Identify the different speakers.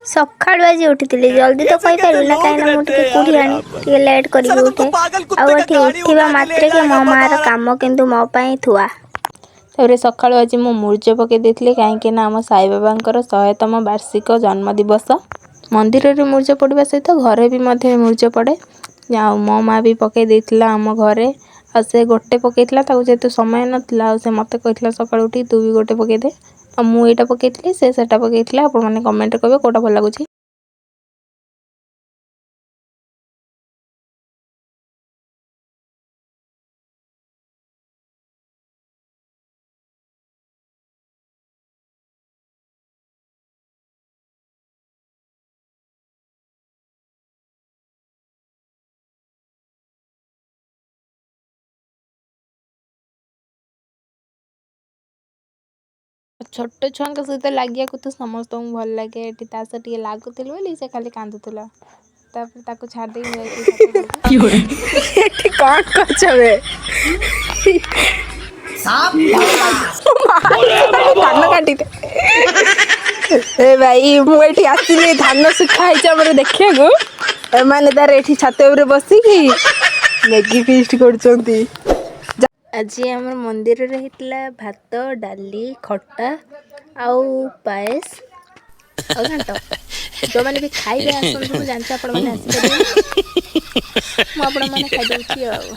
Speaker 1: ସକାଳୁ ଆଜି ଉଠିଥିଲି। ଜଲ୍ଦି ତ କହିପାରିବିନି ନା, କାହିଁକିନା ମୁଁ ଟିକେ କୁଢ଼ିଆଣି, ଟିକେ ଲେଟ୍ କରିକି ଉଠେ। ଆଉ ଏଠି ଉଠିବା ମାତ୍ରକେ ମୋ ମାଆର କାମ କିନ୍ତୁ ମୋ ପାଇଁ ଥୁଆ।
Speaker 2: ତାପରେ ସକାଳୁ ଆଜି ମୁଁ ମୁରୁଜ ପକାଇ ଦେଇଥିଲି, କାହିଁକି ନା ଆମ ସାଇବାବାଙ୍କର 100ତମ ବାର୍ଷିକ ଜନ୍ମଦିବସ। ମନ୍ଦିରରେ ମୁରୁଜ ପଡ଼ିବା ସହିତ ଘରେ ବି ମଧ୍ୟ ମୁରୁଜ ପଡ଼େ। ଆଉ ମୋ ମା' ବି ପକାଇ ଦେଇଥିଲା ଆମ ଘରେ। ଆଉ ସେ ଗୋଟେ ପକାଇଥିଲା, ତାକୁ ଯେହେତୁ ସମୟ ନଥିଲା, ଆଉ ସେ ମୋତେ କହିଥିଲା ସକାଳୁ ଉଠିକି ତୁ ବି ଗୋଟେ ପକାଇଦେ। ଆଉ ମୁଁ ଏଇଟା ପକାଇଥିଲି, ସେ ସେଇଟା ପକାଇଥିଲା। ଆପଣମାନେ କମେଣ୍ଟରେ କହିବେ କେଉଁଟା ଭଲ ଲାଗୁଛି। ଛୋଟ ଛୁଆଙ୍କ ସହିତ ଲାଗିବାକୁ ତ ସମସ୍ତଙ୍କୁ ଭଲ ଲାଗେ। ଏଠି ତା ସହ ଟିକେ ଲାଗୁଥିଲି ବୋଲି ସେ ଖାଲି କାନ୍ଦୁଥିଲା। ତାପରେ ତାକୁ ଛାଡ଼ି ଦେଇକି ମୁଁ ଯାଇଥିଲି ଛାତ ଉପରକୁ।
Speaker 3: ଏଠି କଣ କରୁଛ ବେ? ଧାନ କାଟିତେ। ଏ ଭାଇ, ମୁଁ ଏଠି ଆସିଲି ଧାନ ଶୁଖା ହେଇଛି ଆମର ଦେଖିବାକୁ। ଏମାନେ ତାର ଏଠି ଛାତ ଉପରେ ବସିକି ମ୍ୟାଗି ଫିଷ୍ଟ କରୁଛନ୍ତି।
Speaker 2: ଆଜି ଆମର ମନ୍ଦିରରେ ହେଇଥିଲା ଭାତ, ଡାଲି, ଖଟା ଆଉ ପାଏସ ଆଉ ଘାଣ୍ଟ। ଯେଉଁମାନେ ବି ଖାଇବେ ଆସନ୍ତୁ। ମୁଁ ଜାଣିଛି ଆପଣମାନେ ଆସିପାରିବେ, ମୁଁ ଆପଣମାନେ ଖାଇଦେଉଛି ଆଉ।